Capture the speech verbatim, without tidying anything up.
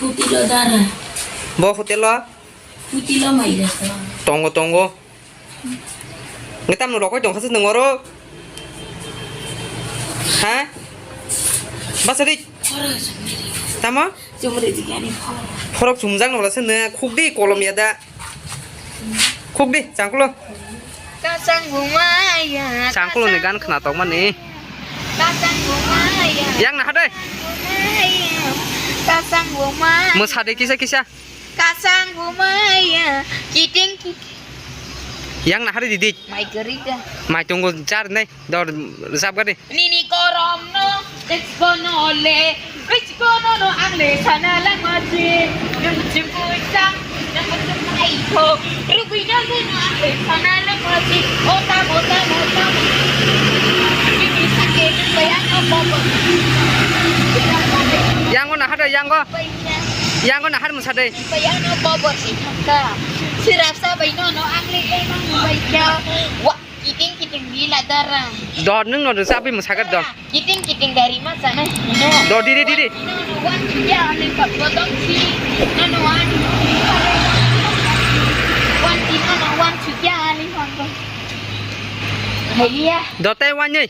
Hotelo dara. Bo hotelo? Hotelo mai da to. Tongo, tongo. Nge tamno rokoi tongkha se nang oro? Ha? Basa di. Tamo? Chumri jigani phoro. Phorok chumjak no se ne khuk di kolom ya da. Khuk di, changkulo. Kasang bumaya. Changkulo ni gan khna tongmani. Kasang bumaya. Yang naha dai. Bumaya. Kasang bumaya. Mwsa de kisa kisa. Kasang bumaya. Kiting kiting. Yang naha dai didi. Mai gari da. Mai tongo jar nai. Dor, rwchap gari. Nini koromno, rwchikono le, rwchikono no ang le sana langma se. Nwng chimpuisa, nwng chimpuisa, rwgwino le no ang le sana langma se. O tamo, tamo, tamo. Nini sake nwng bayano bobo. Yango naha dai, yango. Yango naha dai mwsa dai. Bayano bobo si thangka. Sirapsa baino no ang le emang baikya. Wa. Kiting kiting di la darang. Dor nwng no rwchapwi mwsakar dor. Kiting kiting dari masa nai. Dor diri diri. No no one to ya ni ka bodong si. No no one. One di no no one to ya ni hon. Haiya. Dor tai wani.